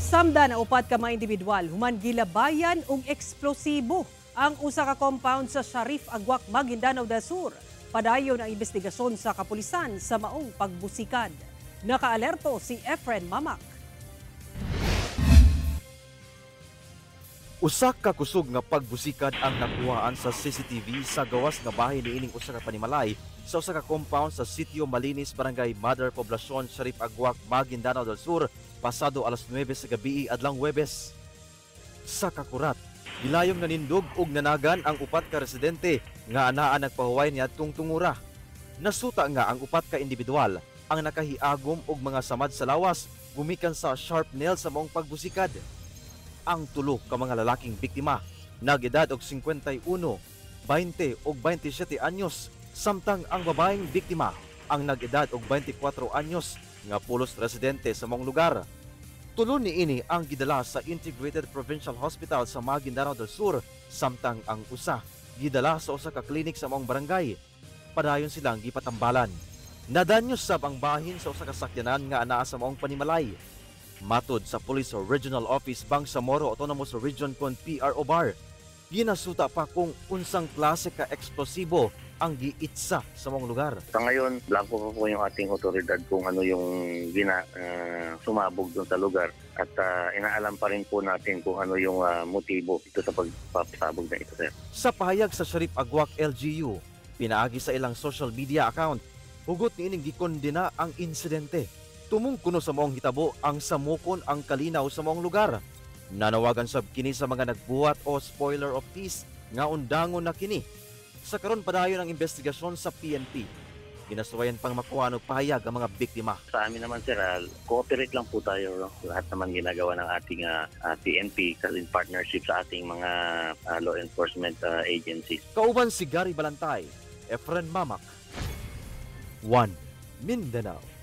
Samdan ang upat ka mga individual human gilabayan og eksplosibo ang usa ka compound sa Shariff Aguak, Maguindanao del Sur. Padayon ang investigasyon sa kapulisan sa maong pagbusikad. Nakaalerto si Efren Mamak. Usa ka kusog nga pagbusikad ang nakuhaan sa CCTV sa gawas nga bahay niining usa ka panimalay sa usa ka compound sa Sitio Malinis, Barangay Mother Poblacion, Shariff Aguak, Maguindanao del Sur pasado alas 9 sa gabi adlang Huwebes. Sa kakurat, gilayong nanindog og nanagan ang upat ka residente nga anaa nagpahuway niadtong tungura. Nasuta nga ang upat ka individual ang nakahiagom og mga samad sa lawas gumikan sa sharp nail sa maong pagbusikad. Ang tulo ka mga lalaking biktima nag-edad og 51, 20 ug 27 anyos, samtang ang babaeng biktima ang nag-edad og 24 anyos nga pulos residente sa maong lugar. Tulo niini ang gidala sa Integrated Provincial Hospital sa Maguindanao del Sur, samtang ang usa gidala sa usa ka klinik sa maong barangay. Padayon silang gipatambalan. Nadanyo sab ang bahin sa usa ka sakyanan nga anaa sa maong panimalay. Matod sa Police Regional Office Bangsamoro Autonomous Region kon PRO Bar, ginasuta pa kung unsang klase ka eksplosibo ang giitsa sa maong lugar. Sa ngayon, blanco pa po yung ating otoridad kung ano yung sumabog doon sa lugar at inaalam pa rin po natin kung ano yung motibo ito sa pagpapasabog na ito, sir. Sa pahayag sa Shariff Aguak LGU, pinaagi sa ilang social media account, hugot niining gikondena ang insidente. Tumong kuno sa maong hitabo ang samukon ang kalinaw sa maong lugar. Nanawagan sab kini sa mga nagbuhat o spoiler of peace nga undangon na kini. Sa karon padayon ang investigasyon sa PNP. Ginasuwayan pang makuha og pahayag ang mga biktima. Sa amin naman, sir, cooperate lang po tayo, no? Lahat naman ginagawa ng ating PNP in partnership sa ating mga law enforcement agencies. Kauban si Gary Balantay, Efren Mamak, 1 Mindanao.